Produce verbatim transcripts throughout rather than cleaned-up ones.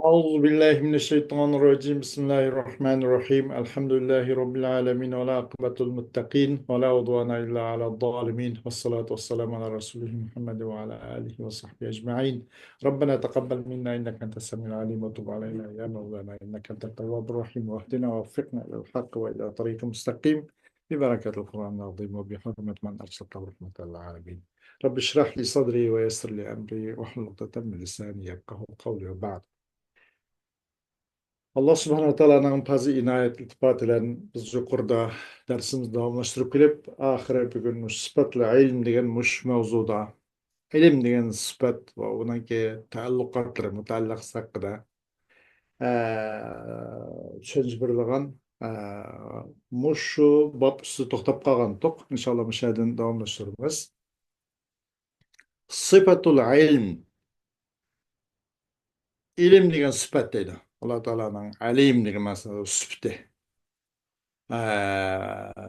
أعوذ بالله من الشيطان الرجيم. بسم الله الرحمن الرحيم. الحمد لله رب العالمين، والعاقبة للمتقين، ولا عدوان إلا على الظالمين، والصلاة والسلام على رسوله محمد وعلى آله وصحبه أجمعين. ربنا تقبل منا إنك أنت السميع العليم، وتب علينا يا مولانا إنك أنت التواب الرحيم، واهدنا ووفقنا إلى الحق وإلى طريق مستقيم، ببركة القرآن العظيم وبحرمة من أرسلته رحمة للعالمين. رب اشرح لي صدري ويسر لي أمري واحلل عقدة من لساني يفقهوا قولي، وبعد. ئاللا سۇبھانەھۇ ۋە تائالانىڭ پەزلى ئىنايەت ئىلتىپاتى بىلەن بىز يۇقىرىدا دەرسىمىزنى داۋاملاشتۇرۇپ كېلىپ، ئاخىرى بۈگۈن مۇشۇ سىپەتلىك ئىلىم دېگەن مۇشۇ مەۋزۇدا، ئىلىم دېگەن سۈپەت ۋە ئۇنىڭكى تەئەللۇقاتلىرى، مۇتەئەللىقىسى ھەققىدە، ئە، چۈشەنچە بېرىدىغان، ئە، مۇشۇ باب ئۈستىدە توختاپ قالغانتۇق. ئىنشاللا مۇشۇ يەردىن داۋاملاشتۇرىمىز. سىپەتۇل ئىلم. ئىلىم دېگەن سۈپەت دەيدۇ. ئاللا تائالانىڭ ئەلىم دېگەن مەنىسىدە سۈپىتى. ئە،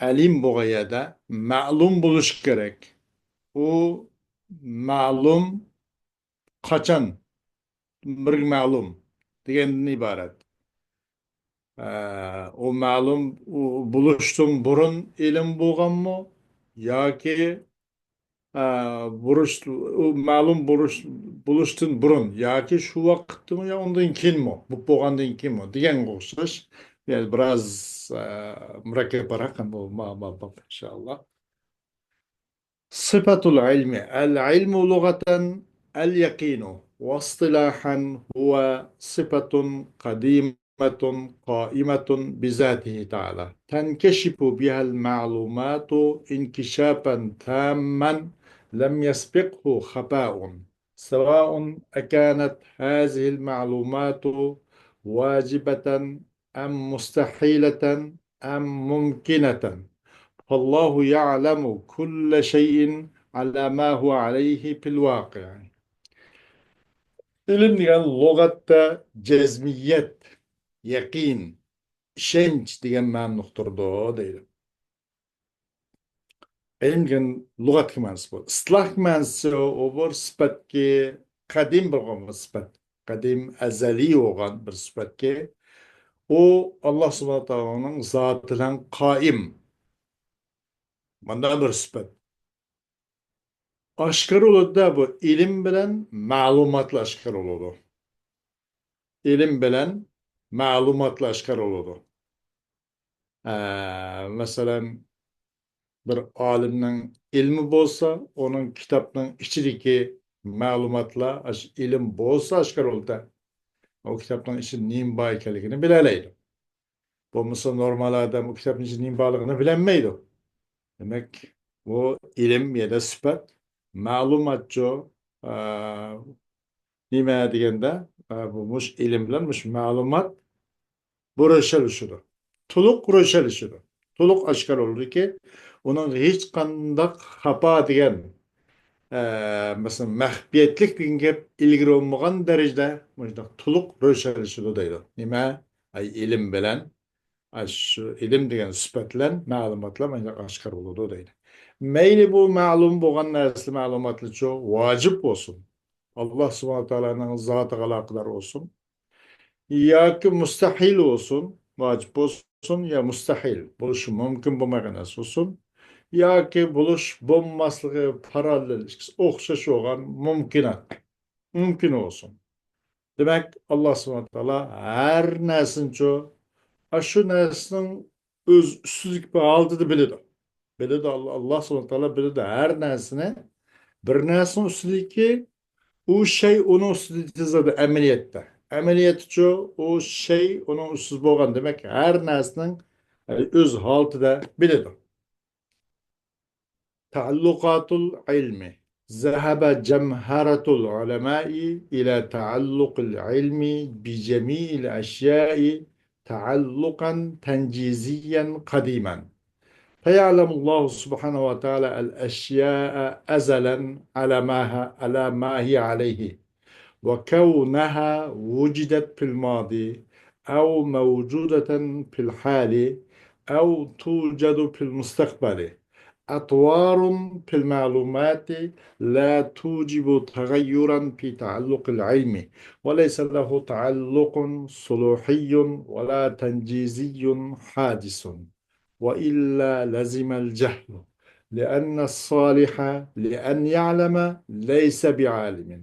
ئەلىم بولغان يەردە مەلۇم بولۇش كېرەك. ئۇ مەلۇم قاچان؟ بىرگە مەلۇم دېگەندىن ئىبارەت. ئە، ئۇ مەلۇم، ئۇ بولۇشتىن بۇرۇن ئىلىم بولغانمۇ ياكى، ئە، بۇرۇش، ئۇ مەلۇم بۇرۇش، بولۇشتىن بۇرۇن ياكى شۇ ۋاقىتتىمۇ يا ئۇندىن كېيىنمۇ، بولۇپ بولغاندىن كېيىنمۇ دېگەنگە ئوخشاش. يەنى بىراز، ئە، مۇرەككەپراق، ئەمما بۇ ما-، ما-، باب، ئىنشائاللا. صفة العلم. العلم لغة اليقين، واصطلاحا هو صفة قديمة قائمة بذاته تعالى، تنكشف بها المعلومات انكشافا تاما لم يسبقه خفاء، سواء أكانت هذه المعلومات واجبة أم مستحيلة أم ممكنة، فالله يعلم كل شيء على ما هو عليه في الواقع. ئىلىم دېگەن لۇغەتتە جەزمىيەت، يەقىن، ئىشەنچ دېگەن مەنىنى ئۇقتۇرىدۇ دەيدۇ. ئىلىم دېگەن لۇغەتتىكى مەنىسى بۇ. ئىستىلاھتىكى مەنىسى ئۇ بىر سۈپەتكى، قەدىم بولغان بىر سۈپەت. قەدىم، ئەزەلىي بولغان بىر سۈپەتكى. ئۇ ئاللا سۇبھانەھۇ ۋە تائالانىڭ زاتى بىلەن قائىم. مۇنداق بىر سۈپەت. ئاشكارا بولىدۇ-دە، بۇ ئىلىم بىلەن مەلۇماتلا ئاشكارا بولىدۇ. ئىلىم بىلەن مەلۇماتلا ئاشكارا بولىدۇ. ئە، مەسىلەن، بىر ئالىمنىڭ ئىلمى بولسا، ئۇنىڭ كىتابنىڭ ئىچىدىكى مەلۇماتلار، ئاشۇ ئىلىم بولسا ئاشكارا بولىدۇ. ئۇ كىتابنىڭ ئىچىدە نېمە بار ئىكەنلىكىنى بىلەلەيدۇ. بولمىسا نورمال ئادەم ئۇ كىتابنىڭ ئىچىدە نېمە بارلىقىنى بىلەلمەيدۇ. دېمەك، بۇ ئىلىم يا-دە سۈپەت، مەلۇماتچۇ، ئە، نېمە دېگەندە، ئە، بۇ مۇشۇ ئىلىم بىلەن مۇشۇ مەلۇمات بۇ روشەنلىشىدۇ. تولۇق روشەنلىشىدۇ. تولۇق ئاشكارا بولىدۇكى، ئۇنىڭ ھېچقانداق خاپا دېگەن، ئە، مەسىلەن، مەخپىيەتلىك دېگەن گەپ ئىلگىرى بولمىغان دەرىجىدە مۇشۇنداق تولۇق روشەنلىشىدۇ دەيدۇ. نېمە؟ ئەي، ئىلىم بىلەن، ئە، شۇ ئىلىم دېگەن سۈپەت بىلەن مەلۇماتلار مۇشۇنداق ئاشكارا بولىدۇ دەيدۇ. مەيلى بۇ مەلۇم بولغان نەرسە مەلۇماتلىرىچۇ ۋاجىپ بولسۇن، ئاللا سۇبھانەھۇ ۋە تائالانىڭ زاتىغا ئالاقىدار بولسۇن، ياكى مۇستەھىل بولسۇن، ۋاجىپ بولسۇن يا مۇستەھىل، بولۇشى مۇمكىن بولمايدىغان نەرسە بولسۇن، ياكى بولۇش بولماسلىقى پاراللېل، ئىككىسى ئوخشاش بولغان مۇمكىنات، مۇمكىن بولسۇن. دېمەك، ئاللا سۇبھانەھۇ ۋە تائالا ھەر نەرسىنىچۇ، ئاشۇ نەرسىنىڭ ئۆز ئۈستىدىكى ھالىتىدە بىلىدۇ. بىلىدۇ، ئاللا، ئاللا سۇبھانەھۇ ۋە تائالا بىلىدۇ ھەر نەرسىنى. بىر نەرسىنىڭ ئۈستىدىكى ئۇ شەي ئۇنىڭ ئۈستىدە تېزىلىدۇ ئەمەلىيەتتە. ئەمەلىيەتتىچۇ ئۇ شەي ئۇنىڭ ئۈستىدە بولغان، دېمەك، ھەر نەرسىنىڭ ئۆز ھالىتىدە بىلىدۇ. تعلقات العلم. ذهب جمهرة العلماء إلى تعلق العلم بجميع الأشياء تعلقا تنجيزيا قديما، فيعلم الله سبحانه وتعالى الأشياء أزلا على ما ه-، على ما هي عليه، وكونها وجدت في الماضي، أو موجودة في الحال، أو توجد في المستقبل، أطوار في المعلومات لا توجب تغيرا في تعلق العلم، وليس له تعلق صلوحي ولا تنجيزي حادث، وإلا لزم الجهل، لأن الصالح لأن يعلم ليس بعالم،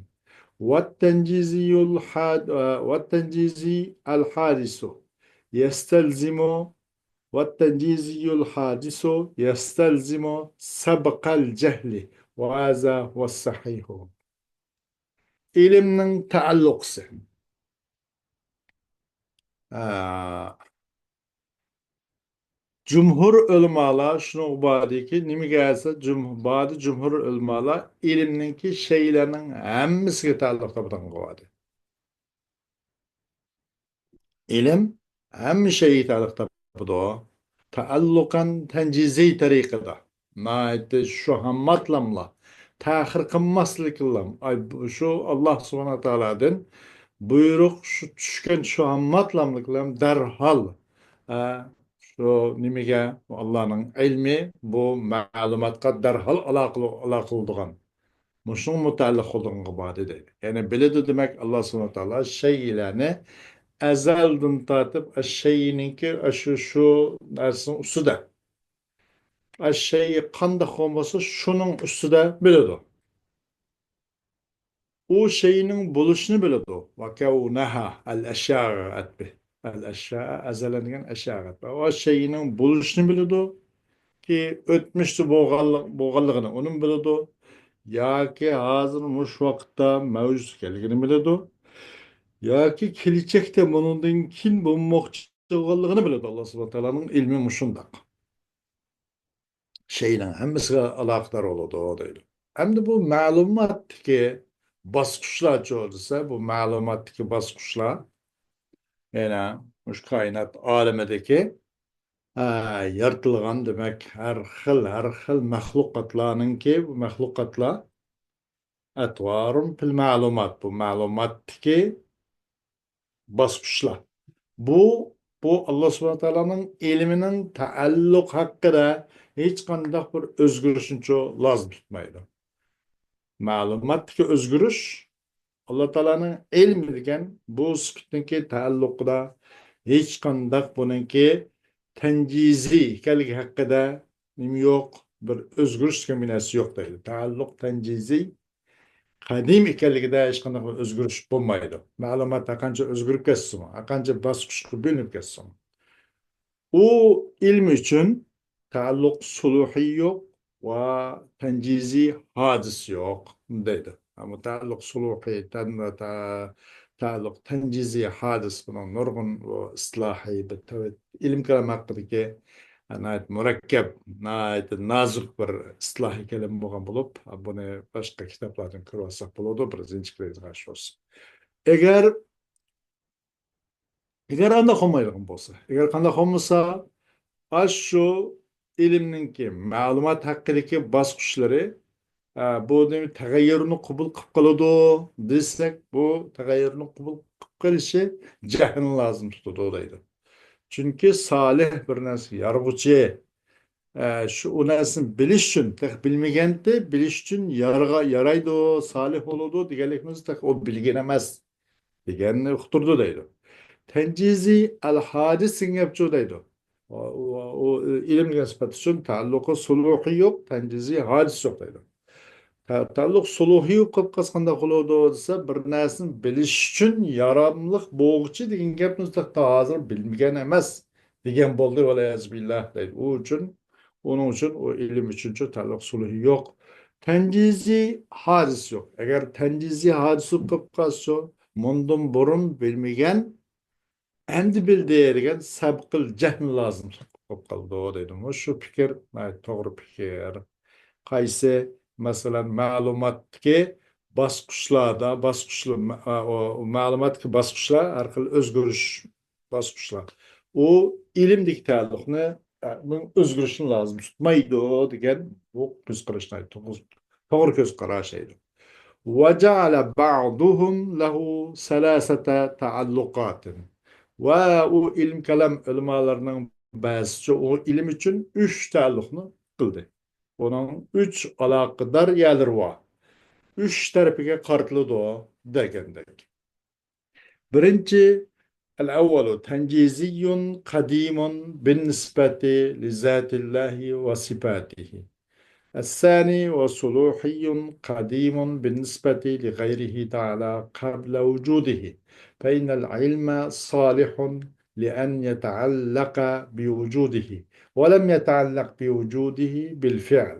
والتنجيزي الحاد-، والتنجيزي الحادث يستلزم والتنجيزي الحادث يستلزم سبق الجهل، وهذا هو الصحيح. ئىلىمنىڭ تەئەللۇقىسى. ئا، جۇمھۇر ئۆلىمالار شۇنىڭغا باردىكى، نېمىگە دېسە، جۇم-، باردا جۇمھۇر ئۆلىمالار ئىلىمنىڭكى شەيئىلەرنىڭ ھەممىسىگە تەئەللۇق تاپىدىغانغا باردى. ئىلىم ھەممە شەيئىگە تەئەللۇق تاپىدۇ. تەئەللۇقەن تەنجىزىي تەرىقىدە. ناھايىتى شۇ ھامماتلاملا، تەخىر قىلماسلىقلام. ئاي، بۇ، شۇ ئاللا سۇبھانە تائالادىن بۇيرۇق، شۇ چۈشكەن شۇ ھامماتلاملىقلام دەرھال، ئە، شۇ نېمىگە، ئاللانىڭ ئىلمى بۇ مەلۇماتقا دەرھال ئالاقىلىق، ئالاقىلىدىغان. مۇشۇنىڭغا مۇتەئەللىق بولىدىغانغا باردى دەيدۇ. يەنى بىلىدۇ دېمەك، ئاللا سۇبھانە تائالا شەيئىلەرنى ئەزەلدىن تارتىپ، ئەش شەيئىنىڭكى، ئەشۇ، شۇ نەرسىنىڭ ئۈستىدە. ئەش شەيئى قانداق بولمىسا، شۇنىڭ ئۈستىدە بىلىدۇ. ئۇ شەيئىنىڭ بولۇشىنى بىلىدۇ. ۋە كەۋنەھا، ئەل ئەشياغا ئەتپى. ئەل ئەشيا، ئەزەلەن دېگەن ئەشياغا ئەتپى. ئۇ شەيئىنىڭ بولۇشىنى بىلىدۇ. كى ئۆتمۈشتە بولغانلىق-، بولغانلىقىنى ئۇنىمۇ بىلىدۇ. ياكى ھازىر مۇشۇ ۋاقىتتا مەۋجۇت ئىكەنلىكىنى بىلىدۇ. ياكى كېلىچەكتە بۇنىڭدىن كېيىن بولماقچى بولغانلىقىنى بىلىدۇ. ئاللا سۇبھانە تائالانىڭ ئىلمى مۇشۇنداق. شەيئىنىڭ ھەممىسىگە ئالاقىدار بولىدۇ دەيدۇ. ئەمدى بۇ مەلۇماتتىكى باسقۇچلارچۇ دېسە، بۇ مەلۇماتتىكى باسقۇچلار، يەنە مۇشۇ كائىنات ئالىمىدىكى، ئە، يارىتىلغان، دېمەك، ھەر خىل، ھەر خىل مەخلۇقاتلارنىڭكى، بۇ مەخلۇقاتلار ئەتۋارۇن پىل مەلۇمات، بۇ مەلۇماتتىكى باسقۇچلار. بۇ، بۇ ئاللا سۇبھانە تائالانىڭ ئىلمىنىڭ تەئەللۇق ھەققىدە ھېچقانداق بىر ئۆزگىرىشنىچۇ لازىم تۇتمايدۇ. مەلۇماتتىكى ئۆزگىرىش، ئاللا تائالانىڭ ئىلمى دېگەن بۇ سۈپەتنىڭكى تەئەللۇقىدا ھېچقانداق بۇنىڭكى تەنجىزىي ئىكەنلىكى ھەققىدە نېمە يوق، بىر ئۆزگىرىش دېگەن بىر نەرسە يوق دەيدۇ. تەئەللۇق تەنجىزىي، قەدىم ئىكەنلىكىدە ھېچقانداق بىر ئۆزگىرىش بولمايدۇ. مەلۇمات ھەرقانچە ئۆزگىرىپ كەتسىمۇ، ھەرقانچە باسقۇچقا بۆلۈنۈپ كەتسىمۇ. ئۇ ئىلىم ئۈچۈن تەئەللۇق سۇلۇھى يوق ۋە تەنجىزىي ھادىس يوق دەيدۇ. ئەمما تەئەللۇق سۇلۇھى، تەن-، تە-، تەئەللۇق تەنجىزىي ھادىس، بۇنىڭ نۇرغۇن بۇ ئىستىلاھىي بىر تەۋ-، ئىلىم كالام ھەققىدىكى ناھايىتى مۇرەككەپ، ناھايىتى نازۇك بىر ئىستىلاھىي كەلىمە بولغان بولۇپ، بۇنى باشقا كىتابلاردىن كۆرۈۋالساق بولىدۇ، بىر زىنچىكلەيدىغان ئىش بولسا. ئەگەر، ئەگەر ئانداق بولمايدىغان بولسا، ئەگەر قانداق بولمىسا، ئاشۇ ئىلىمنىڭكى مەلۇمات ھەققىدىكى باسقۇچلىرى، ئە، بۇ نېمە تەغەييۇرنى قوبۇل قىلىپ قالىدۇ دېسەك، بۇ تەغەييۇرنى قوبۇل قىلىپ قېلىشى جەھلنى لازىم تۇتىدۇ دەيدۇ. چۈنكى سالىھ بىر نەرسە يارىغۇچى، ئە، شۇ، ئۇ نەرسىنى بىلىش ئۈچۈن، تېخى بىلمىگەنتى، بىلىش ئۈچۈن يارىغا-، يارايدۇ، سالىھ بولىدۇ دېگەنلىكىمىز، تېخى ئۇ بىلگەن ئەمەس دېگەننى ئۇقتۇرىدۇ دەيدۇ. تەنجىزى ئەل ھادىس دېگەن گەپچۇ دەيدۇ. ئۇ، ئۇ، ئۇ ئىلىم دېگەن سۈپەت ئۈچۈن تەئەللۇقى سۇلۇھى يوق، تەنجىزى ھادىس يوق دەيدۇ. تە-، تەئەللۇق سۇلۇھى يوق قىلىپ قالسا قانداق بولىدۇ دېسە، بىر نەرسىنى بىلىش ئۈچۈن ياراملىق بولغۇچى دېگەن گەپنى تېخى ھازىر بىلمىگەن ئەمەس دېگەن بولدى، ۋەلىيەزۇ بىللاھ دەيدۇ. ئۇ ئۈچۈن، ئۇنىڭ ئۈچۈن ئۇ ئىلىم ئۈچۈنچۇ تەئەللۇق سۇلۇھى يوق. تەنجىزى ھادىس يوق. ئەگەر تەنجىزى ھادىس بولۇپ قالسا، مۇندىن بۇرۇن بىلمىگەن، ئەمدى بىلدى دېگەن سەبقىل جەھل لازىم بولۇپ قالىدۇ دەيدۇ. مۇشۇ پىكىر ناھايىتى توغرا پىكىر. قايسى؟ مەسىلەن، مەلۇماتتىكى باسقۇچلاردا، باسقۇچلا-، مە-، ئا، ئۇ، ئۇ مەلۇماتتىكى باسقۇچلار، ھەر خىل ئۆزگىرىش باسقۇچلار. ئۇ ئىلىمدىكى تەئەللۇقنى، ئە، ئۇنىڭ ئۆزگىرىشىنى لازىم تۇتمايدۇ دېگەن بۇ كۆز قاراشنى توغرا، توغرا كۆز قاراش دەيدۇ. وجعل بعضهم له ثلاثة تعلقات. ۋە ئۇ ئىلىم كالام ئۆلىمالارنىڭ بەزىسى ئۇ ئىلىم ئۈچۈن ئۈچ تەئەللۇقنى قىلدى. ئۇنىڭ ئۈچ ئالاقىدار يەرلىرى بار. ئۈچ تەرىپىگە قارىتىلىدۇ دېگەندەك. بىرىنچى، الأول تنجيزي قديم بالنسبة لذات الله وصفاته. الثاني وصلوحي قديم بالنسبة لغيره تعالى قبل وجوده، فإن العلم صالح لأن يتعلق بوجوده، ولم يتعلق بوجوده بالفعل،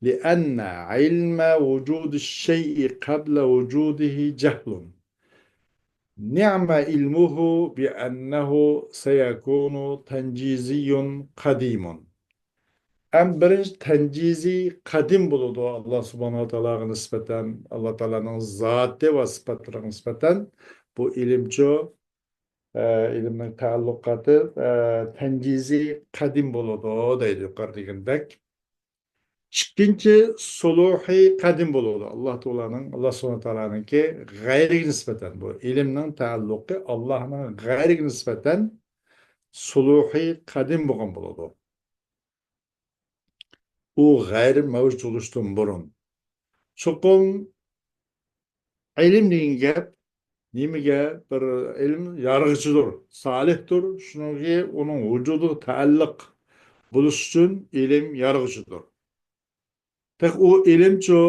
لأن علم وجود الشيء قبل وجوده جهل، نعم علمه بأنه سيكون تنجيزي قديم. ئەم بىرىنچى تەنجىزى قەدىم بولىدۇ، ئاللا سۇبھانەھۇ ۋە تائالاغا نىسبەتەن، ئاللا تائالانىڭ زاتى ۋە سىپاتلىرىغا نىسبەتەن بۇ ئىلىمچۇ، ئە، ئىلىمنىڭ تەئەللۇقاتى، ئە، تەنجىزى قەدىم بولىدۇ دەيدۇ يۇقىرىدا دېگەندەك. ئىككىنچى، سۇلۇھى قەدىم بولىدۇ. ئاللا تائالانىڭ، ئاللا سۇبھانەھۇ ۋە تائالانىڭكى غەيرىگە نىسبەتەن، بۇ ئىلىمنىڭ تەئەللۇقى ئاللانىڭ غەيرىگە نىسبەتەن سۇلۇھى قەدىم بولغان بولىدۇ. ئۇ غەيرىي مەۋجۇت بولۇشتىن بۇرۇن. چوقۇم ئىلىم دېگەن گەپ نېمىگە؟ بىر ئىلىم يارىغۇچىدۇر، سالىھتۇر. شۇنىڭغا ئۇنىڭ ۋۇجۇدىغا تەئەللۇق بولۇش ئۈچۈن ئىلىم يارىغۇچىدۇر. تېخى ئۇ ئىلىمچۇ،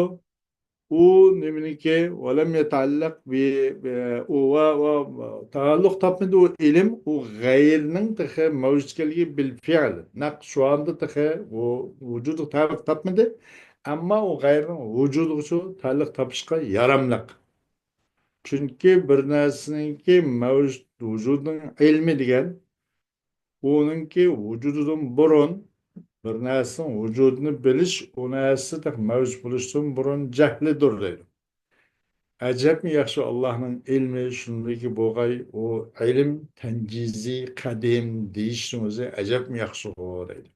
ئۇ نېمىنىڭكى؟ ۋەلەم يەتەئەللەق بى، بى، ئۇ ۋە، ۋە، تەئەللۇق تاپمىدى ئۇ ئىلىم، ئۇ غەيرىنىڭ تېخى مەۋجۇت ئىكەنلىكى بىل فېئىل. نەق شۇ ئاندا تېخى ئۇ ۋۇجۇدىغا تەئەللۇق تاپمىدى. ئەمما ئۇ غەيرىنىڭ ۋۇجۇدىغىچۇ تەئەللۇق تاپىشقا ياراملىق. چۈنكى بىر نەرسىنىڭكى مەۋجۇت، ۋۇجۇدنىڭ ئىلمى دېگەن ئۇنىڭكى ۋۇجۇدىدىن بۇرۇن، بىر نەرسىنىڭ ۋۇجۇدىنى بىلىش، ئۇ نەرسە تېخى مەۋجۇت بولۇشتىن بۇرۇن جەھلىدۇر دەيدۇ. ئەجەبمۇ ياخشى ئاللانىڭ ئىلمى شۇندىكى بولغاي، ئۇ ئىلىم تەنجىزى قەدىم دېيىشنىڭ ئۆزى ئەجەبمۇ ياخشىغۇ دەيدۇ.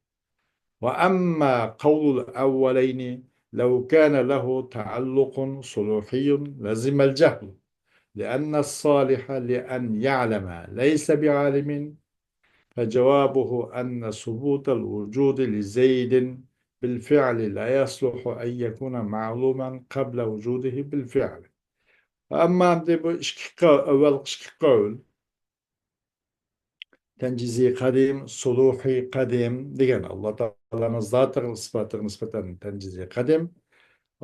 وأما قول الأولين لو كان له تعلق صلوحي لزم الجهل، لأن الصالح لأن يعلم ليس بعالم، فجوابه أن ثبوت الوجود لزيد بالفعل لا يصلح أن يكون معلوما قبل وجوده بالفعل. ئەمما ئەمدى بۇ ئىككى قەۋ-، ئەۋۋەلقى ئىككى قەۋل، تەنجىزى قەدىم، سۇلۇھى قەدىم دېگەن، ئاللا تائالانىڭ زاتىغا، سىپاتىغا نىسبەتەن تەنجىزى قەدىم،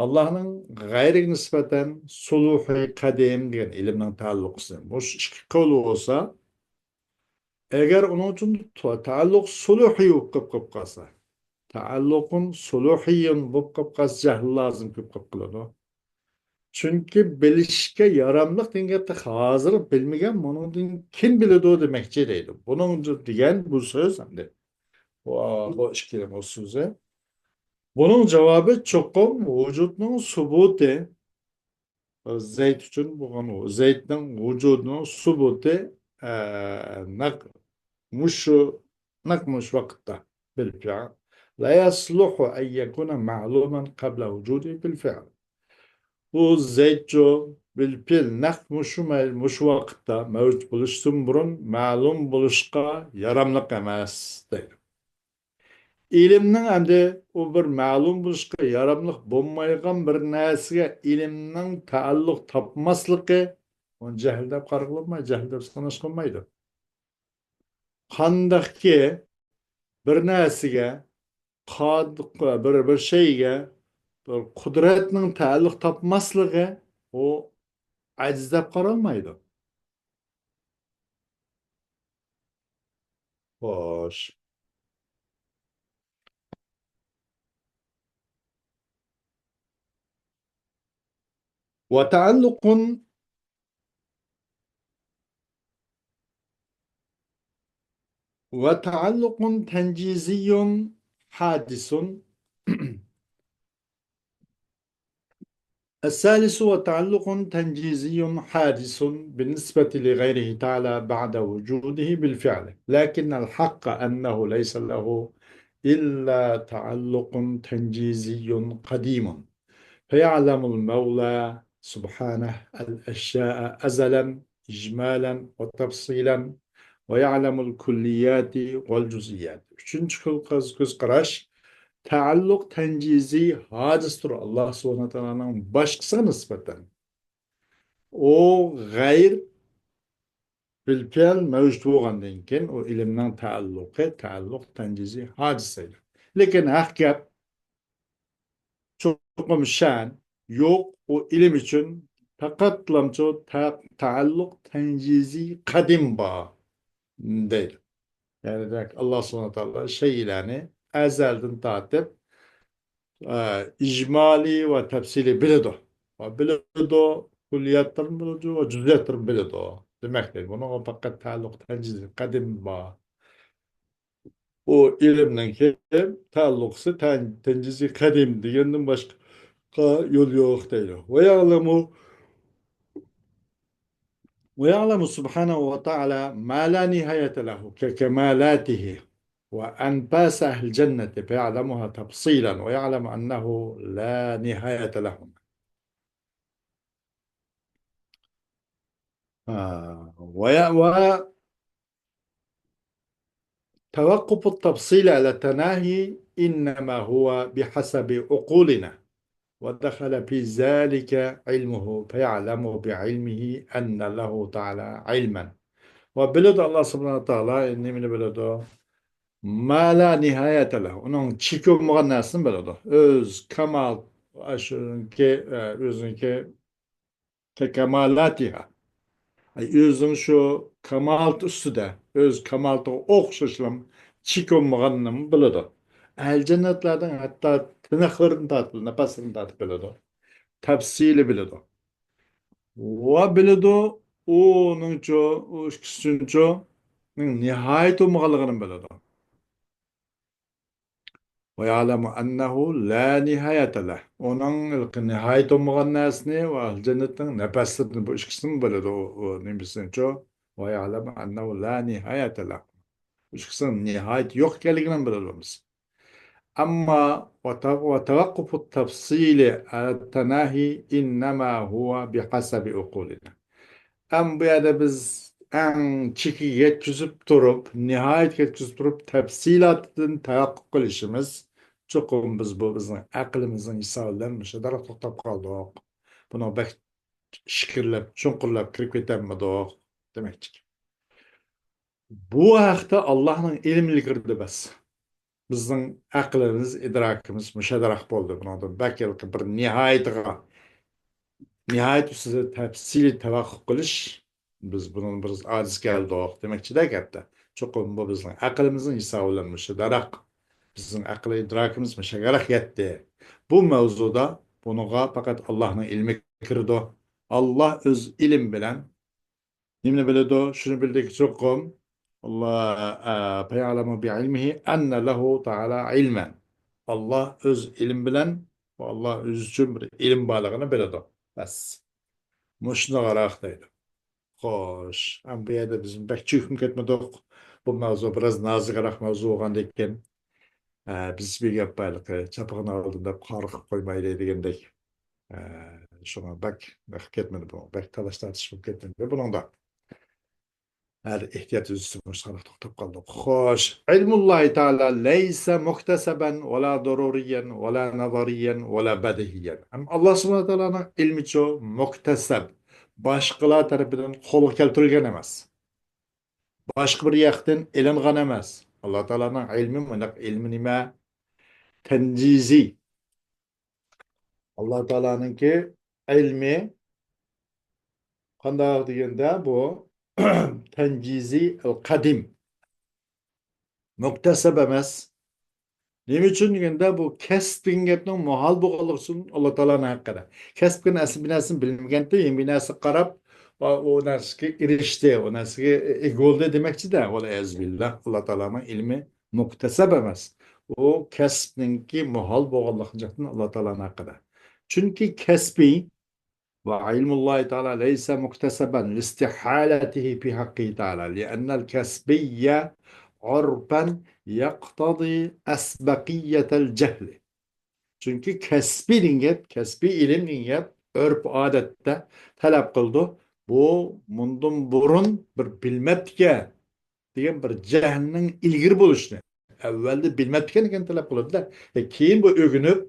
ئاللانىڭ غەيرىگە نىسبەتەن سۇلۇھى قەدىم دېگەن ئىلىمنىڭ تەئەللۇقىسى. مۇشۇ ئىككى قەۋل بولسا، ئەگەر ئۇنىڭ ئۈچۈن تا-، تەئەللۇق سۇلۇھى بولۇپ قېلىپ قالسا، تەئەللۇقۇن سۇلۇھىيۇن بولۇپ قېلىپ قالسا، جەھلى لازىم كۆپ قېلىپ قالىدۇ. چۈنكى بىلىشكە ياراملىق دېگەن گەپتە ھازىر بىلمىگەن، بۇنىڭدىن كېيىن بىلىدۇ دېمەكچى دەيدۇ. بۇنىڭ دېگەن بۇ سۆز ئەمدى. بۇ، بۇ ئىككىلىمە سۆزى. بۇنىڭ جاۋابى چوقۇم ۋۇجۇدنىڭ سۇبۇتى. زەيت ئۈچۈن بولغان ئۇ. زەيتنىڭ ۋۇجۇدىنىڭ سۇبۇتى، ئە، نەق مۇشۇ، نەق مۇشۇ ۋاقىتتا. بىل فېئىل. لا يصلح أن يكون معلوما قبل وجوده بالفعل. بۇ زەيتچۇ، بىل فېئىل، نەق مۇشۇ مەي-، مۇشۇ ۋاقىتتا مەۋجۇت بولۇشتىن بۇرۇن مەلۇم بولۇشقا ياراملىق ئەمەس، دەيدۇ. ئىلىمنىڭ ئەمدى ئۇ بىر مەلۇم بولۇشقا ياراملىق بولمايدىغان بىر نەرسىگە ئىلىمنىڭ تەئەللۇق تاپماسلىقى، ئۇنى جەھىل دەپ قارىغىلى بولمايدۇ، جەھىل دەپ ساناشقا بولمايدۇ. قانداقكى بىر نەرسىگە، قاد-، بىر، بىر شەيگە بىر قۇدرەتنىڭ تەئەللۇق تاپماسلىقى، ئۇ ئاجىز دەپ قارالمايدۇ. خوش. وتعلق، وتعلق تنجيزي حادث. الثالث وتعلق تنجيزي حادث بالنسبة لغيره تعالى بعد وجوده بالفعل، لكن الحق أنه ليس له إلا تعلق تنجيزي قديم، فيعلم المولى سبحانه الأشياء أزلا إجمالا وتفصيلا، ويعلم الكليات والجزئيات. ئۈچىنچى كۆز، كۆز قاراش، تەئەللۇق تەنجىزىي ھادىستۇر، ئاللا سۇبھانەھۇ ۋە تائالانىڭ باشقىسىغا نىسبەتەن. ئۇ غەير بىلپېئىل مەۋجۇت بولغاندىن كېيىن، ئۇ ئىلىمنىڭ تەئەللۇقى، تەئەللۇق تەنجىزىي ھادىسە. لېكىن ھەق گەپ، چوقۇم شەن يوق، ئۇ ئىلىم ئۈچۈن پەقەتلامچۇ تە-، تەئەللۇق تەنجىزىي قەدىم بار، دەيدۇ. يەنى دېمەك، ئاللا سۇبھانەھۇ ۋە تائالا شەيئىلەرنى ئەزەلدىن تارتىپ، ئە، ئىجمالىي ۋە تەپسىلىي بىلىدۇ. ۋە بىلىدۇ، كۈللىياتلىرىنى بىلىدۇ ۋە جۈزئىياتلىرىنى بىلىدۇ. دېمەك، بۇنىڭغا پەقەت تەئەللۇق تەنجىزىي قەدىم بار. ئۇ ئىلىمنىڭكى تەئەللۇقى تەن-، تەنجىزىي قەدىم دېگەندىن باشقا يول يوق دەيدۇ. ويعلم، ويعلم سبحانه وتعالى ما لا نهاية له ككمالاته، وأنفاس أهل الجنة فيعلمها تفصيلا، ويعلم أنه لا نهاية لهما. آه، وي-، و توقف التفصيل على التناهي إنما هو بحسب عقولنا، ودخل في ذلك علمه، فيعلم بعلمه أن له تعالى علما. ۋە بىلىدۇ، ئاللا سۇبھانەھۇ ۋە تائالا نېمىنى بىلىدۇ؟ ما لا نهاية له. ئۇنىڭ چېكى بولمىغان نەرسىنى بىلىدۇ. ئۆز كامال، شۇنىڭكى، ئۆزىنىڭكى ككمالاتها. ئۆزىنىڭ شۇ كامالىتى ئۈستىدە، ئۆز كامالىتىغا ئوخشاشلا چېكى بولمىغاننىمۇ بىلىدۇ. ئەھلى جەننەتلەرنىڭ ھەتتا تىنىقلىرىنى تارتىپ، نەپەسلىرىنى تارتىپ بىلىدۇ. تەپسىلىي بىلىدۇ. ۋە بىلىدۇ، ئۇنىڭچۇ، ئۇ ئىككىسىنىڭچۇ، نىھايىتى بولمىغانلىقىنى بىلىدۇ. ويعلم أنه لا نهاية له. ئۇنىڭ نىھايىتى بولمىغان نەرسىنى ۋە ئەھلى جەننەتنىڭ نەپەسلىرىنى، بۇ ئىككىسىنى بىلىدۇ. ئۇ، ئۇ نېمىسىنىچۇ؟ ويعلم أنه لا نهاية له. بۇ ئىككىسىنىڭ نىھايىتى يوق ئىكەنلىكىنى بىلىدۇ بىز. أما وت-، وتوقف التفصيل على التناهي إنما هو بحسب عقولنا. ئەمما بۇ يەردە بىز ئەڭ چېكىگە يەتكۈزۈپ تۇرۇپ، نىھايىتىگە يەتكۈزۈپ تۇرۇپ، تەپسىلاتىدىن تەۋەققۇپ قىلىشىمىز، چوقۇم بىز بۇ بىزنىڭ ئەقلىمىزنىڭ ھېسابى بىلەن مۇشۇنداق توختاپ قالدۇق. بۇنىڭ بەك ئىچكىرىلەپ، چوڭقۇرلاپ كىرىپ كېتەلمىدۇق دېمەكچى. بۇ ھەقتە ئاللاھنىڭ ئىلمى ئىلگىرىدە بەس. بىزنىڭ ئەقلىمىز، ئىدراكىمىز مۇشەددىراق بولدى. بۇنىڭدىن بەك ھېلىقى بىر نىھايىتىغا، نىھايىتى ئۈستىدە تەپسىلىي تەۋەققۇپ قىلىش، بىز بۇنىڭ بىر ئاجىز كەلدۇق دېمەكچىدە گەپتە. چوقۇم بۇ بىزنىڭ ئەقلىمىزنىڭ ھېسابى بىلەن مۇشەددىراق. بىزنىڭ ئەقلىي ئىدراكىمىز مۇشەگەرەك يەتتى. بۇ مەۋزۇدا بۇنىڭغا پەقەت ئاللاھنىڭ ئىلمى كىرىدۇ. ئاللا ئۆز ئىلمى بىلەن نېمىنى بىلىدۇ؟ شۇنى بىلدىكى چوقۇم. ئاللا، ئە، فيعلم بعلمه أن له تعالى علما. ئاللا ئۆز ئىلمى بىلەن، ئاللا ئۆزى ئۈچۈن بىر ئىلىم بارلىقىنى بىلىدۇ. بەس. مۇشۇنىغا راق دەيدۇ. خوش، ئەمما بۇ يەردە بىز بەك چۆكۈپ كەتمىدۇق. بۇ مەۋزۇ بىراز نازۇكراق مەۋزۇ بولغاندىكىن، ئە، بىز بىر گەپ بارلىقى، چاپىقىنى ئالدىم دەپ قارىقىپ قويمايلى دېگەندەك. ئە، شۇڭا بەك نېقىپ كەتمىدى بۇ. بەك تالاش تارتىش بولۇپ كەتمىدى بۇنىڭدا. ھەر ئېھتىيات يۈزىسىدىن مۇشۇنداق توختاپ قالدۇق. خوش. علم الله تعالى ليس مكتسبا ولا ضروريا ولا نظريا ولا بديهيا. ئەمما ئاللا سۇبھانەھۇ ۋە تائالانىڭ ئىلمىچۇ مۇكتەسەب، باشقىلار تەرىپىدىن قولغا كەلتۈرۈلگەن ئەمەس. باشقا بىر ياقتىن ئېلىنغان ئەمەس. ئاللا تائالانىڭ ئىلمى، مۇنداق ئىلمى نېمە؟ تەنجىزىي. ئاللا تائالانىڭكى ئىلمى قانداق دېگەندە، بۇ تەنجىزىي قەدىم. مۇكتەسەب ئەمەس. نېمە ئۈچۈن دېگەندە، بۇ كەسىپ دېگەن گەپنىڭ مۇھال بولغانلىقى ئۈچۈن ئاللا تائالانىڭ ھەققىدە. كەسىپ دېگەن ئەسلى بىر نەرسىنى بىلمىگەنتى، يېڭى بىر نەرسىگە قاراپ، ئۇ نەرسىگە ئېرىشتى، ئۇ نەرسىگە ئىگە بولدى دېمەكچىدە. ۋەلئىيازۇبىللا، ئاللا تائالانىڭ ئىلمى مۇكتەسەب ئەمەس. ئۇ كەسىپنىڭكى مۇھال بولغانلىقى جىقتىن ئاللا تائالانىڭ ھەققىدە. چۈنكى كەسپىي وعلم الله تعالى ليس مكتسبا لاستحالته في حقه تعالى، لأن الكسبي عرفا يقتضي أسبقية الجهل. چۈنكى كەسپىي دېگەن گەپ، كەسپىي ئىلىم دېگەن گەپ ئۆرپ-ئادەتتە تەلەپ قىلىدۇ. بۇ مۇندىن بۇرۇن بىر بىلمەپتىكەن دېگەن بىر جەھلنىڭ ئىلگىرى بولۇشىنى، ئەۋۋەلدە بىلمەپتىكەن، لېكىن تەلەپ قىلىدۇ-دە. كېيىن بۇ ئۆگىنىپ،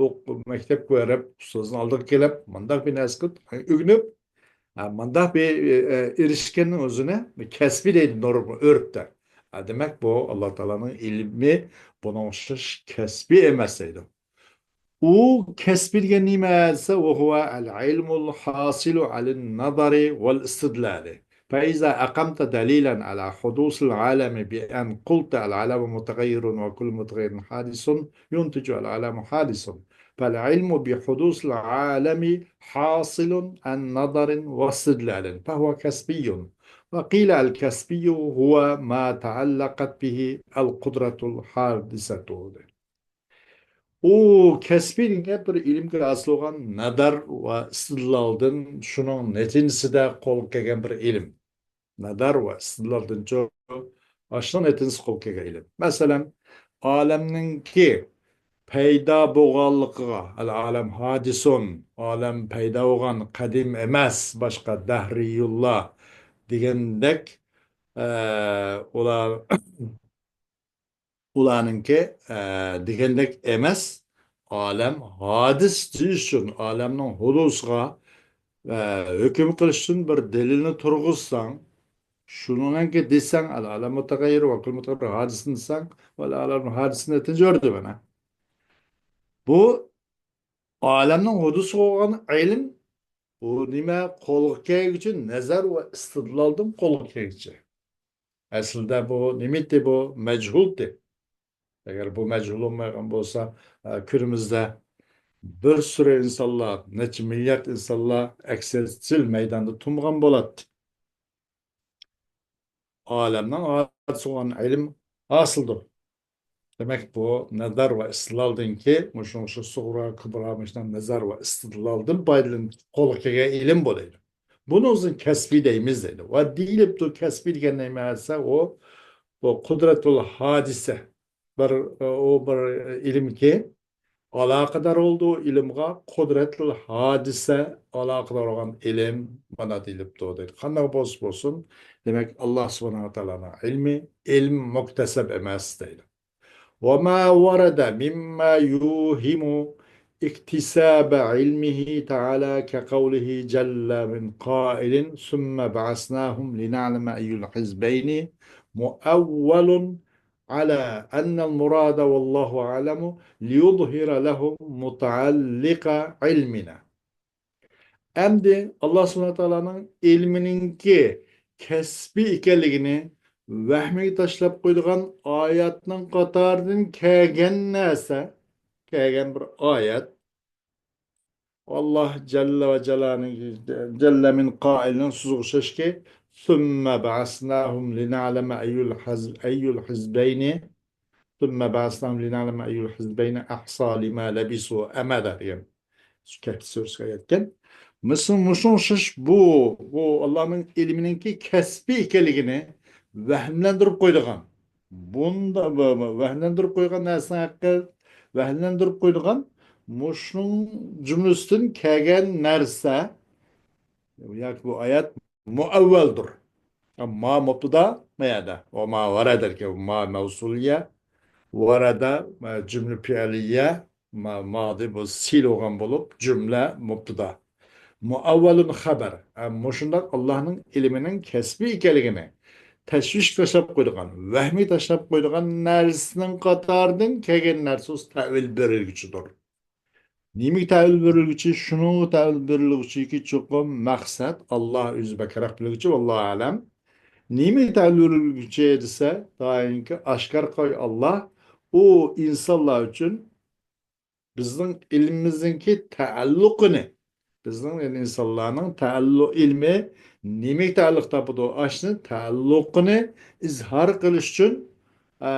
ئوق-، مەكتەپكە بېرىپ، ئۇستازنىڭ ئالدىغا كېلىپ، مۇنداق بىر نەرسە قىلىپ، ئۆگىنىپ، ھە، مۇنداق بىر، ئە، ئېرىشكەننىڭ ئۆزىنى كەسپىي دەيدۇ نورما، ئۆرپتە. ھە، دېمەك، بۇ ئاللا تائالانىڭ ئىلمى، بۇنىڭ ئوخشاش كەسپىي ئەمەس دەيدۇ. ئۇ كەسپىي دېگەن نېمە دېسە، وهو العلم الحاصل عن النظر والاستدلال. فإذا أقمت دليلا على حدوث العالم بأن قلت العالم متغير وكل متغير حادث، ينتج العالم حادث. فالعلم بحدوث العالم حاصل عن نظر واستدلال، فهو كسبي. وقيل الكسبي هو ما تعلقت به القدرة الحادثة. ئۇ كەسپىي دېگەن گەپ بىر ئىلىمگە ھاسىل بولغان نەزەر ۋە ئىستىدلالدىن، شۇنىڭ نەتىجىسىدە قولغا كەلگەن بىر ئىلىم. نەزەر ۋە ئىستىدلالدىنچۇ، ئاشۇنىڭ نەتىجىسىدە قولغا كەلگەن ئىلىم. مەسىلەن، ئالەمنىڭكى پەيدا بولغانلىقىغا، ئەل ئالەم ھادىسۇن، ئالەم پەيدا بولغان، قەدىم ئەمەس، باشقا دەھرىيۇللا دېگەندەك، ئە، ئۇلار ئۇلارنىڭكى، ئە، دېگەندەك ئەمەس، ئالەم ھادىس دېيىش ئۈچۈن، ئالەمنىڭ ھۇدۇسىغا، ئە، ھۆكۈم قىلىش ئۈچۈن بىر دەلىلنى تۇرغۇزساڭ، شۇنىڭكى دېسەڭ، ئەل ئالەم مۇتەغەييىر ۋە كۇل مۇتەغەييىر ھادىسىن دېسەڭ، ۋە ئەل ئالەم ھادىسىن نەتىجە بەردى مانا. بۇ ئالەمنىڭ ھۇدۇسى بولغان ئىلىم، بۇ نېمە؟ قولغا كەلگۈچى نەزەر ۋە ئىستىدلالدىن قولغا كەلگۈچى. ئەسلىدە بۇ نېمىتى بۇ؟ مەجھۇلتى. ئەگەر بۇ مەجھۇل بولمايدىغان بولسا، ئە، كۈنىمىزدە بىر سۈرە ئىنسانلار، نەچچە مىليارد ئىنسانلار ئەكسىچىل مەيداندا تۇرمىغان بولاتتى. ئالەمنىڭ ھادىسى بولغان ئىلىم ھاسىلدۇر. دېمەك، بۇ نەزەر ۋە ئىستىدلالدىنكى، مۇشۇ، مۇشۇ سۇغرا، كۇبرا، مۇشۇنداق نەزەر ۋە ئىستىدلالدىن پايدىلىنىپ قولغا كەلگەن ئىلىم بۇ دەيدۇ. بۇنى ئۆزىنى كەسپىي دەيمىز دەيدۇ. ۋە دېيىلىپتۇ، كەسپىي دېگەن نېمە دېسە، ئۇ، بۇ قۇدرەتۇل ھادىسە. بىر، ئۇ بىر ئىلىمكى، ئالاقىدار بولىدۇ ئىلىمغا، قۇدرەتۇل ھادىسە ئالاقىدار بولغان ئىلىم مانا دېيىلىپتۇ دەيدۇ. قانداق بولسا بولسۇن، دېمەك، ئاللا سۇبھانەھۇ ۋە تائالانىڭ ئىلمى، ئىلم مۇكتەسەب ئەمەس دەيدۇ. وما ورد مما يوهم اكتساب علمه تعالى كقوله جل من قائل ثم بعثناهم لنعلم أي الحزبين مؤول على أن المراد والله أعلم ليظهر لهم متعلق علمنا. ئەمدى ئاللا سۇبھانەھۇ ۋە تائالانىڭ ئىلمىنىڭكى كەسپىي ئىكەنلىكىنى ۋەھمىگە تاشلاپ قويىدىغان ئايەتنىڭ قاتارىدىن كەلگەن نەرسە، كەلگەن بىر ئايەت، ئاللا جەللە ۋە جالانىڭ، جەللە مىن قائىلنىڭ سۆزىگە ئوخشاشكى، ثم بعثناهم لنعلم أي الحزب، أي الحزبين ثم بعثناهم لنعلم أي الحزبين أحصى لما لبثوا أمدا دېگەن سۈرىسىگە ئايەتكەن. مۇشۇ، مۇشۇ ئوخشاش بۇ، بۇ ئاللانىڭ ئىلمىنىڭكى كەسپىي ئىكەنلىكىنى ۋەھىملەندۈرۈپ قويىدىغان، بۇندا، بۇ، بۇ ۋەھىملەندۈرۈپ قويغان نەرسىنىڭ ھەققى، ۋەھىملەندۈرۈپ قويىدىغان مۇشۇنىڭ جۈملىسىدىن كەلگەن نەرسە ياكى بۇ ئايەت مۇئەۋۋەلدۇر. ما مۇبتىدا، ما يەردە. ۋە ما ۋەرەدە، ما مەۋسۇلىيە، ۋەرەدە، ما جۈملە پېئىلىيە، ما مادى، بۇ سىل بولغان بولۇپ، جۈملە مۇبتىدا. مۇئەۋۋەلۇن خەبەر. ھە، مۇشۇنداق ئاللانىڭ ئىلمىنىڭ كەسپىي ئىكەنلىكىنى تەشۋىش تاشلاپ قويىدىغان، ۋەھمى تاشلاپ قويىدىغان نەرسىنىڭ قاتارىدىن كەلگەن نەرسە تەۋىل بېرىلگۈچىدۇر. نېمىگە تەۋىل بېرىلگۈچى؟ شۇنىڭغا تەۋىل بېرىلگۈچىكى، چوقۇم مەقسەت، ئاللا ئۆزى بەكرەك بىلگۈچى، ۋاللاھۇ ئەلەم. نېمىگە تەۋىل بېرىلگۈچى دېسە، دائىمكى ئاشكارا قوي ئاللا، ئۇ ئىنسانلار ئۈچۈن بىزنىڭ ئىلمىمىزنىڭكى تەئەللۇقىنى، بىزنىڭ، يەنى ئىنسانلارنىڭ تەئەللۇق، ئىلمى نېمىگە تەئەللۇق تاپىدۇ؟ ئاشۇنى تەئەللۇقىنى ئىزھار قىلىش ئۈچۈن، ئە،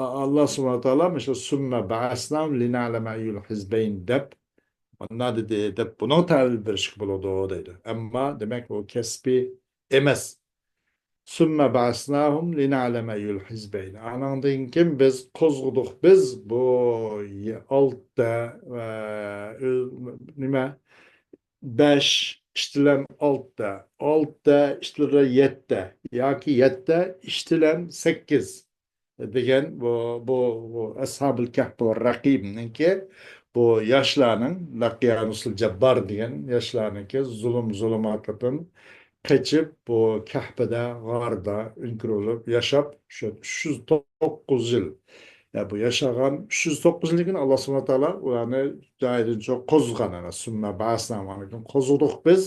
ئاللا سۇبھانەھۇ ۋە تائالا مۇشۇ سۈممە بەئەسناھۇم لىنەئلەمە ئەييۇل ھىزبەين دەپ، مانا دېدى، دەپ بۇنىڭ تەئەۋىل بېرىشكە بولىدۇ دەيدۇ. ئەمما دېمەك، ئۇ كەسپىي ئەمەس. سۈممە بەئەسناھۇم لىنەئلەمە ئەييۇل ھىزبەين. ئانىڭدىن كېيىن بىز قوزغىدۇق، بىز بۇ ئالتە، ئە، نېمە، بەش ئىككى بىلەن ئالتە، ئالتە ئىككى بىلەن يەتتە ياكى يەتتە ئىككى بىلەن سەككىز. دېگەن بۇ، بۇ، بۇ ئەسھابۇل كەھف ۋە رەقىمنىڭكى، بۇ ياشلارنىڭ، لەقىيانۇسۇل جەببار دېگەن ياشلارنىڭكى زۇلۇم زۇلۇماتىدىن قېچىپ، بۇ كەھپىدە، غاردا ئۆڭكۈر بولۇپ ياشاپ، شۇ ئۈچ يۈز توققۇز يىل، يا، بۇ ياشىغان ئۈچ يۈز توققۇز يىلدىن كېيىن ئاللا سۇبھانەھۇ ۋە تائالا ئۇلارنى جايىدىن چوق قوزغىغان، ئەنە، سۈممە بەئەسناھۇم، ئاندىن كېيىن قوزغىدۇق بىز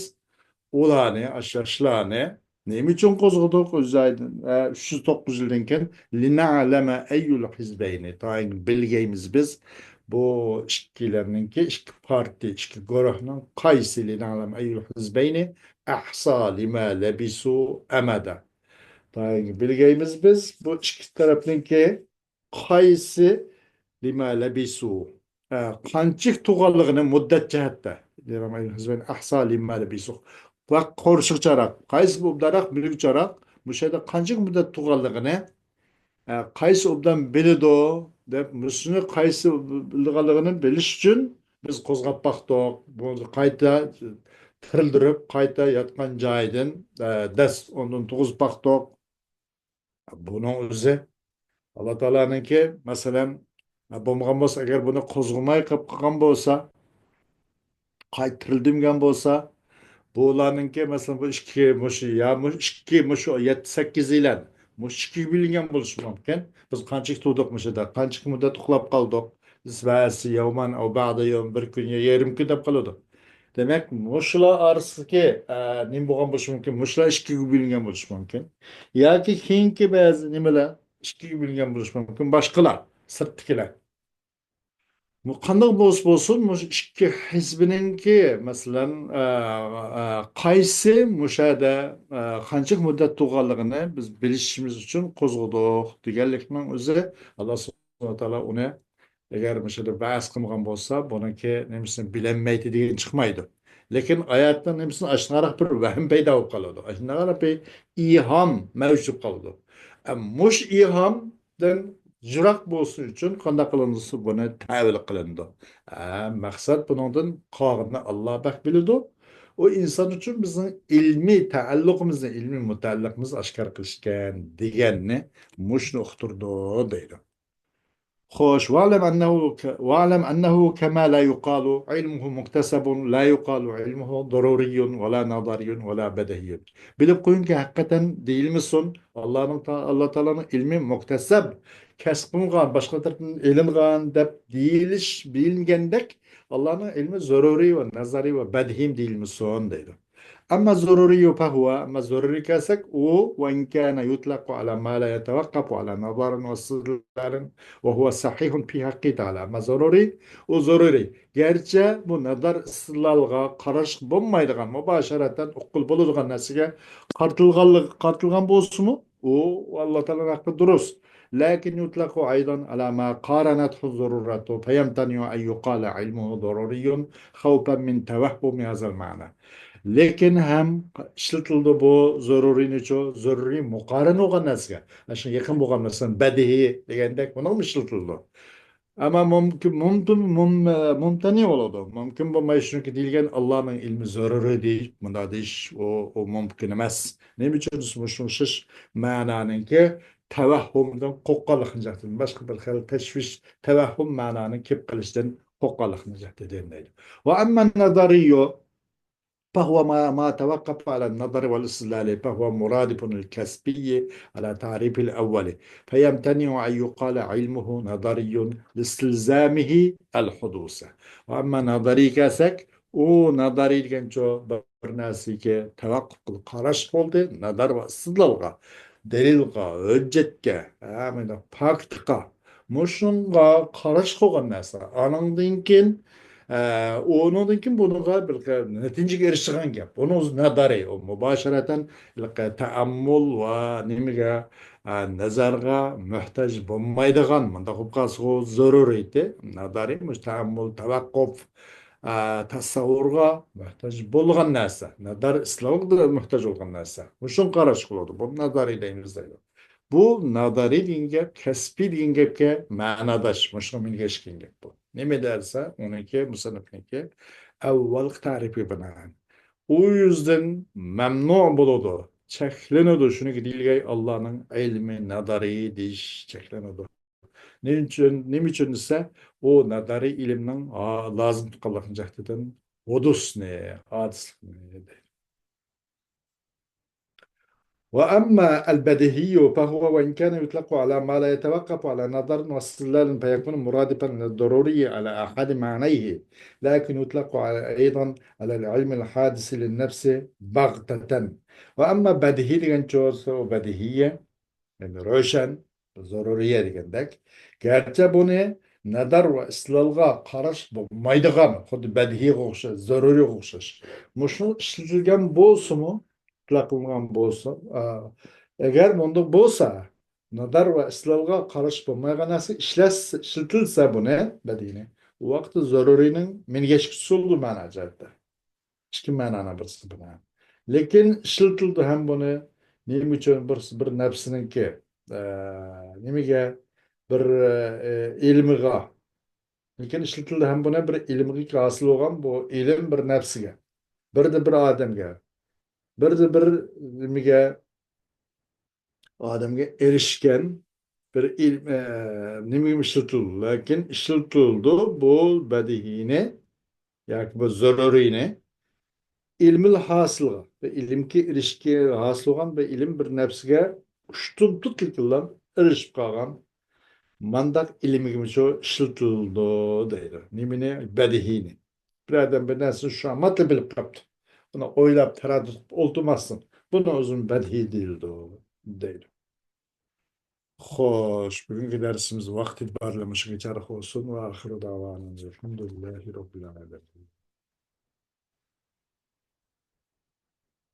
ئۇلارنى، ئاشۇ ياشلارنى. نېمە ئۈچۈن قوزغىدۇق ئۆز جايىدىن؟ ئە، ئۈچ يۈز توققۇز يىلدىن كېيىن، لىنەئلەمە ئەييۇل ھىزبەينى، تايىن بىلگەيمىز بىز بۇ ئىككىلەرنىڭكى، ئىككى پارتىيە، ئىككى گۇرۇھنىڭ قايسى، لىنەئلەمە ئەييۇل ھىزبەينى ئەھسا لىمە لەبىسۇ ئەمەدە. تايىن بىلگەيمىز بىز بۇ ئىككى تەرەپنىڭكى قايسى لىمە لەبىسۇ، ئە، قانچىلىك تۇرغانلىقىنى مۇددەت جەھەتتە. ئەھسا لىمە لەبىسۇ. ۋە قورشىغۇچاراق. قايسى ئوبدانراق، بىلگۈچاراق، مۇشۇ يەردە قانچىلىك مۇددەت تۇرغانلىقىنى، ئە، قايسى ئوبدان بىلىدۇ دەپ، مۇشۇنى قايسى بىلىدىغانلىقىنى بىلىش ئۈچۈن بىز قوزغاپ باقتۇق. بۇ قايتا تىرىلدۈرۈپ، قايتا ياتقان جايىدىن، ئە، دەس ئورنىدىن تۇرغۇزۇپ باقتۇق. بۇنىڭ ئۆزى ئاللا تائالانىڭكى، مەسىلەن، بولمىغان بولسا، ئەگەر بۇنى قوزغىماي قىلىپ قالغان بولسا، قايتا تىرىلدۈرمىگەن بولسا، بۇلارنىڭكى، مەسىلەن، بۇ ئىككى، مۇشۇ، يا مۇشۇ ئىككى، مۇشۇ يەتتە، سەككىز يىلەن، مۇشۇ ئىككىگە بۆلۈنگەن بولۇشى مۇمكىن. بىز قانچىلىك تۇردۇق مۇشۇدا، قانچىلىك مۇددەت ئۇخلاپ قالدۇق؟ بىز بەزىسى يەۋمەن ئەۋ بەئدە يەۋم، بىر كۈن يا يېرىم كۈن دەپ قالىدۇ. دېمەك، مۇشۇلار ئارىسىدىكى، ئە، نېمە بولغان بولۇشى مۇمكىن؟ مۇشۇلار ئىككىگە بۆلۈنگەن بولۇشى مۇمكىن. ياكى كېيىنكى بەزى نېمىلەر ئىككىگە بۆلۈنگەن بولۇشى مۇمكىن. باشقىلار، سىرتتىكىلەر. بۇ قانداق بولسا بولسۇن، مۇشۇ ئىككى ھىزبنىڭكى، مەسىلەن، ئە، ئە، قايسى مۇشۇ يەردە، ئە، قانچىلىك مۇددەت تۇرغانلىقىنى بىز بىلىشىمىز ئۈچۈن قوزغىدۇق دېگەنلىكنىڭ ئۆزى، ئاللا سۇبھانەھۇ ۋە تائالا ئۇنى ئەگەر مۇشۇ يەردە بەھس قىلمىغان بولسا، بۇنىڭكى نېمىسىنى بىلەلمەيتتى دېگەن چىقمايدۇ. لېكىن ئايەتنىڭ نېمىسىنى ئاشۇنداقراق بىر ۋەھىم پەيدا بولۇپ قالىدۇ. ئاشۇنداقراق بىر ئىھام مەۋجۇت بولۇپ قالىدۇ. ئە، مۇشۇ ئىھامدىن يىراق بولسۇن ئۈچۈن قانداق قىلىنسا بۇنى تەۋىل قىلىنىدۇ. ئە، مەقسەت بۇنىڭدىن قالغىنىنى ئاللا بەك بىلىدۇ. ئۇ ئىنسان ئۈچۈن بىزنىڭ ئىلمىي تەئەللۇقىمىزنى، ئىلمىي مۇتەئەللىقىمىزنى ئاشكارا قىلىش ئىكەن دېگەننى مۇشۇنى ئۇقتۇرىدۇ دەيدۇ. خوش، واعلم أنه ك-، واعلم أنه كما لا يقال علمه مكتسب، لا يقال علمه ضروري ولا نظري ولا بديهي. بىلىپ قويۇڭكى، ھەقىقەتەن دېيىلمىسۇن، ئاللانىڭ تا-، ئاللا تائالانىڭ ئىلمى مۇكتەسەب، كەسىپ قىلىنغان، باشقا تەرەپتىن ئېلىنغان دەپ دېيىلىش، دېيىلگەندەك، ئاللانىڭ ئىلمى زۆرۈرىي ۋە نەزەرىي ۋە بەدىھىي دېيىلمىسۇن دەيدۇ. أما الضروري فهو، ئەمما زۆرۈرىي كەلسەك، ئۇ، وإن كان يطلق على ما لا يتوقف على نظر واستدلال وهو صحيح في حقه تعالى. ئەمما زۆرۈرىي، ئۇ زۆرۈرىي. گەرچە بۇ نەزەر ئىستىدلالغا قاراشقا بولمايدىغان، مۇباشىرەتەن ئۇققىلى بولىدىغان نەرسىگە قارىتىلغانلىقى، قارىتىلغان بولسىمۇ، ئۇ ئاللا تائالانىڭ ھەققىدە دۇرۇس. لكن يطلق أيضا على ما قارنته الضرورة، فيمتنع أن يقال علمه ضروري خوفا من توهم هذا المعنى. لېكىن ھەم ئىشلىتىلىدۇ بۇ زۆرۈرىينىچۇ، زۆرۈرىي مۇقارىنە بولغان نەرسىگە. ئاشۇ يېقىن بولغان، مەسىلەن، بەدىھىي دېگەندەك، بۇنىڭمۇ ئىشلىتىلىدۇ. ئەمما مۇمكىن، مۇمكىن، مۇم-، مۇمتەنى بولىدۇ. مۇمكىن بولماي، چۈنكى دېيىلگەن ئاللانىڭ ئىلمى زۆرۈرىي دېيىش، مۇنداق دېيىش، ئۇ، ئۇ مۇمكىن ئەمەس. نېمە ئۈچۈن دېسە، مۇشۇ ئوخشاش مەنانىڭكى تەۋەھھۇمدىن قورققانلىقىنى جەھەتتىن، باشقا بىر خىل تەشۋىش، تەۋەھھۇم مەنانىڭ كېلىپ قېلىشىدىن قورققانلىقىنى جەھەتتىن دەيدۇ. وأما النظري فهو ما، ما توقف على النظر والاستدلال، فهو مرادف للكسبي على تعريف الأول، فيمتنع أن يقال علمه نظري لاستلزامه الحدوث. وأما نظري كەلسەك، ئۇ نەزەرىي دېگەنچۇ بىر نەرسىگە تەۋەققۇپ قىلىپ قاراش بولدى، نەزەر ۋە ئىستىدلالغا، دەلىلغا، ھۆججەتكە، ھە، مۇنداق پاكىتقا، مۇشۇنىڭغا قاراش قىلغان نەرسە. ئانىڭدىن كېيىن، ئە، ئۇنىڭدىن كېيىن بۇنىڭغا بىر نەتىجىگە ئېرىشىدىغان گەپ. بۇنىڭ ئۆزى نەزەرىي، ئۇ مۇباشىرەتەن تەئەممۇل ۋە نېمىگە، ئە، نەزەرگە موھتاج بولمايدىغان، مۇنداق بولۇپ قالسا، ئۇ زۆرۈرىيىتى، نەزەرىي، مۇشۇ تەئەممۇل، تەۋەققۇپ، ئە، تەسەۋۋۇرغا موھتاج بولغان نەرسە، نەزەر ئىستىدلالغا موھتاج بولغان نەرسە. مۇشۇنى قاراش قىلىدۇ. بۇ نەزەرىي دەيمىز دەيدۇ. بۇ نەزەرىي دېگەن گەپ، كەسپىي دېگەن گەپكە مەنىداش، مۇشۇنىڭ مېنىگە ئېرىشكەن گەپ بۇ. نېمە دېسە، ئۇنىڭكى، مۇسەننىپنىڭكى ئەۋۋەلقى تەرىپى بىنائەن. ئۇ يۈزدىن مەمنۇ بولىدۇ. چەكلىنىدۇ. شۇنىڭكى دېيىلگەي ئاللانىڭ ئىلمى نەزەرىي دېيىش چەكلىنىدۇ. نېمە ئۈچۈن، نېمە ئۈچۈن دېسە، ئۇ نەزەرىي ئىلىمنىڭ، ئا، لازىم تۇتقانلىقىنى جەھەتتىن ھودۇسنى، ھادىسلىقنى دەيدۇ. وأما البديهي فهو وإن كان يطلق على ما لا يتوقف على نظر واستدلال فيكون مرادفا للضروري على أحد معنيه، لكن يطلق على، أيضا على العلم الحادث للنفس بغتة. وأما بديهي دېگەن چوسا، ئۇ بەدىھىيە، يەنى روشەن، زۆرۈرىيە دېگەندەك. گەرچە بۇنى نەزەر ۋە ئىستىدلالغا قاراش بولمايدىغان، خۇددى بەدىھىيغە ئوخشاش، زۆرۈرىيگە ئوخشاش، مۇشۇ ئىشلىتىلگەن بولسىمۇ، ئىتلاق قىلىنغان بولسا، ئا، ئەگەر مۇنداق بولسا، نەزەر ۋە ئىستىدلالغا قاراش بولمايدىغان نەرسە ئىشلەتسە، ئىشلىتىلسە بۇنى، بەدىھىينى، ئۇ ۋاقىتتا زۆرۈرىينىڭ مىنگەشكۈچىسى بولىدۇ مەنا جەھەتتە. ئىككى مەنانىڭ بىرسى بۇنى. لېكىن ئىشلىتىلىدۇ ھەم بۇنى. نېمە ئۈچۈن؟ بىر، بىر نەپسىنىڭكى، ئە، نېمىگە؟ بىر، ئە، ئىلمىغا. لېكىن ئىشلىتىلىدۇ ھەم بۇنى بىر ئىلمىغا ھاسىل بولغان بۇ ئىلىم بىر نەپسىگە. بىردە بىر ئادەمگە. بىردە بىر نېمىگە؟ ئادەمگە ئېرىشكەن بىر ئىل-، ئە، نېمىگە ئىشلىتىلىدۇ؟ لېكىن ئىشلىتىلىدۇ بۇ بەدىھىينى ياكى بۇ زۆرۈرىينى ئىلمىل ھاسىلغا، بىر ئىلىمكە ئېرىشكە ھاسىل بولغان بىر ئىلىم بىر نەپسىگە ئۇشتۇمتۇت لېكىنلا ئېرىشىپ قالغان مانداق ئىلىمگىمۇ شۇ ئىشلىتىلىدۇ دەيدۇ. نېمىنى؟ بەدىھىينى. بىر ئادەم بىر نەرسىنى شۇ ئاماتلا بىلىپ قاپتۇ. ئۇنى ئويلاپ، تەرەددۇت قىلىپ ئولتۇرماستىن، بۇنىڭ ئۆزىمۇ بەدىھىي دېيىلىدۇ، دەيدۇ. خوش، بۈگۈنكى دەرسىمىز ۋاقتى بار بىلەن مۇشۇ چارخ بولسۇن. ۋە ئاخىرۇ داۋانا ئەلھەمدۇلىللاھى رەببىل ئالەمىن.